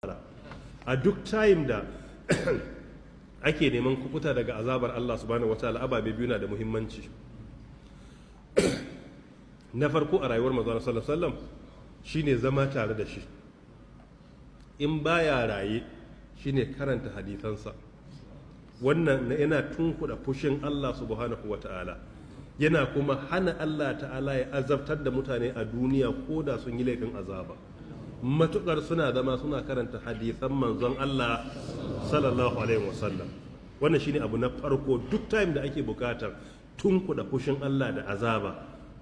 A duk time da ake neman kubuta daga azabar Allah subhanahu wataala, ababe biyu na da muhimmanci. Na farko a rayuwar manzon sallallahu alaihi wasallam shine zama tare da shi. In baya raye, shine karanta hadisansa. Wannan yana tunkuda fushin Allah subhanahu wataala, yana kuma hana Allah ta'ala ya azabtar da mutane a duniya ko da sun yi laifin azaba, matukar suna zama suna karanta hadisan manzon Allah sallallahu alaihi wasallam. Wannan shine abu na farko. Duk time da ake bukatar tunkuda fushin Allah da azaba,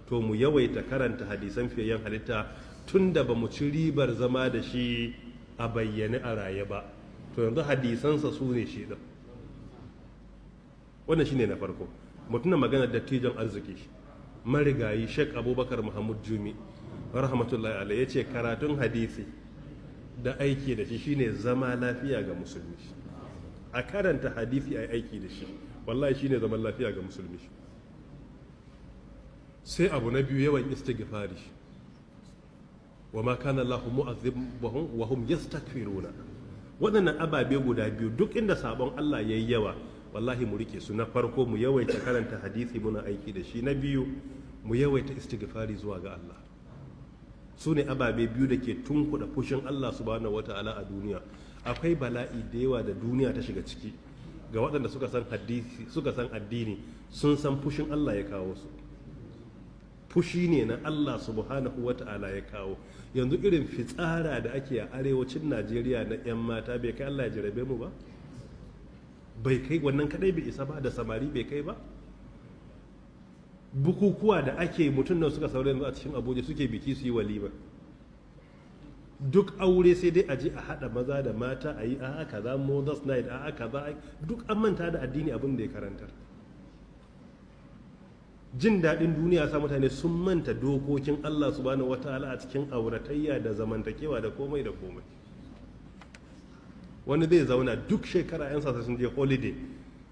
to mu yawaita karanta hadisan fiyayyen halitta. Tun da ba mu ci ribar zama da shi a bayyane a raye ba, to yanzu hadisansa su ne shi din. Wannan shine na farko. Mutuna maganar dattijon arziki, marigayi Sheikh Abubakar Muhammad Jumi rahmatullahi alaihi, yace karatun hadisi da aiki da shi shine zama lafiya ga musulmi. A karanta hadisi, a aiki da shi, wallahi shine zaman lafiya ga musulmi. Sai abu na biyu, yawan istighfari. Wa ma kana Allahu mu'adhibuhum wa hum yastaghfiruna. Waɗannan ababe guda biyu, duk inda sabon Allah yayi yawa, wallahi mu rike su. Na farko, mu yawaita karanta hadisi muna aiki da shi. Na biyu, mu yawaita istighfari zuwa ga Allah. Su ne ababe biyu da ke tunkuɗa fushin Allah subhanahu wata'ala a duniya. Akwai bala'i da yawa da duniya ta shiga ciki. Ga waɗanda suka san hadisi, suka san addini, sun san fushin Allah ya kawo su. Fushi ne na Allah subhanahu wata'ala ya kawo. Yanzu irin fitsara da ake a arewacin Najeriya na 'yan mata, bai kai Allah ya jarabe mu ba? Bai kai wannan kadai bai isa ba? Da samari bai kai ba? Bukukuwa da ake, mutum nan suka saurayi yanzu a cikin Abuja suke biki su yi walima? Duk aure sai dai a je a haɗa maza da mata a yi a kaza, mothers night, a kaza. Duk an manta da addini, abin da ya karantar. Jin daɗin duniya sa mutane sun manta dokokin Allah subhanahu wataala a cikin auratayya da zamantakewa da komai da komai. Wani zai zauna duk shekara 'yan sasa sun je holiday,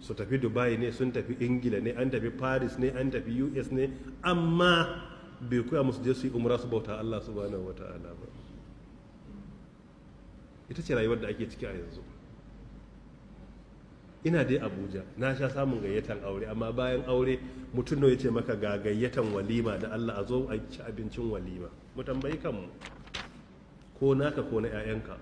su tafi Dubai ne, sun tafi Ingila ne, an tafi Paris ne, an tafi US ne, amma bai koya musu je su yi umra su bauta Allah subhanahu wataala ba. Ita ce rayuwar da ake ciki a yanzu. Ina dai Abuja, na sha samun gayyatan aure, amma bayan aure mutum nawa ya ce maka ga gayyatan walima, da Allah a zo a ci abincin walima? Mu tambayi kanmu, ko naka ko na 'ya'yanka.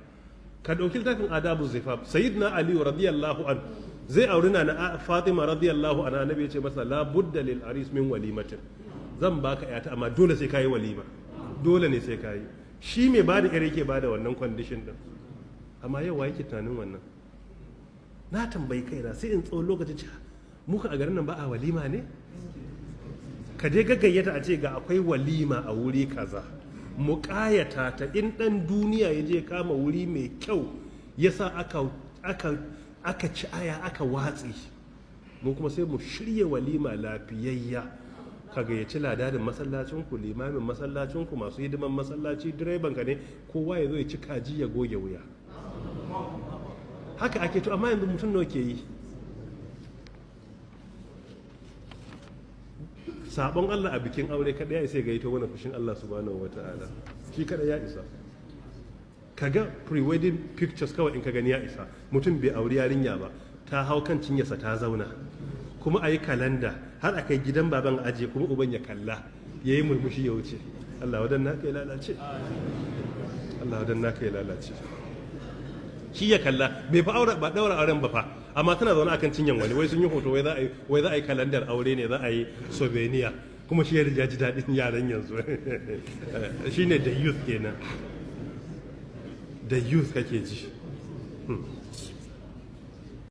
Ka ɗauki littafin Adabu Zifaf. Sayyidina Aliyu radiyallahu an zai auri na Fatima radiyallahu anha. Annabi ya ce masa, la budda lil aris min walimatin. Zan baka yata, amma dole sai kayi walima, dole ne sai kayi. Shi mai bada yar yake bada wannan condition din. Amma yau wa yake tunanin wannan? Na tambayi kaina, sai in tsawon lokaci ce muka a garin nan ba a walima ne. Ka je gaggayyata a ce ga akwai walima a wuri kaza, mu ƙayata ta. In ɗan duniya ya je kama wuri mai kyau ya sa aka ci aya aka watsi, mu kuma sai mu shirya walima lafiyayya. Ka gayyaci ladarin masallacinku, limamin masallacinku, masu hidiman masallaci, direban ka ne, kowa ya zo ya ci kaji ya goge wuya. Haka ake. To amma yanzu mutum nawa ke yi? Sabon Allah a bikin aure kada ya isa ya gaito mana fushin Allah subhanahu wata'ala. Shi kada ya isa. Kaga pre-wedding pictures kawai, in ka gani ya isa. Mutum bai auri yarinya ba, ta hau kan cinyarsa ta zauna, kuma a yi kalanda har a kai gidan baban ajiye, kuma uban ya kalla ya yi murmushi ya wuce. Allah wadan naka ya lalace, Allah wadan naka ya lalace. Shi ya kalla, bai fa aure ba, daura auren ba fa, amma tana zaune akan cinyan wani, wai sun yi hoto, wai za a yi kalandar aure ne, za a yi souvenir. Kuma shi ya ji daɗin yaran yanzu shine the youth kenan, the youth kake ji.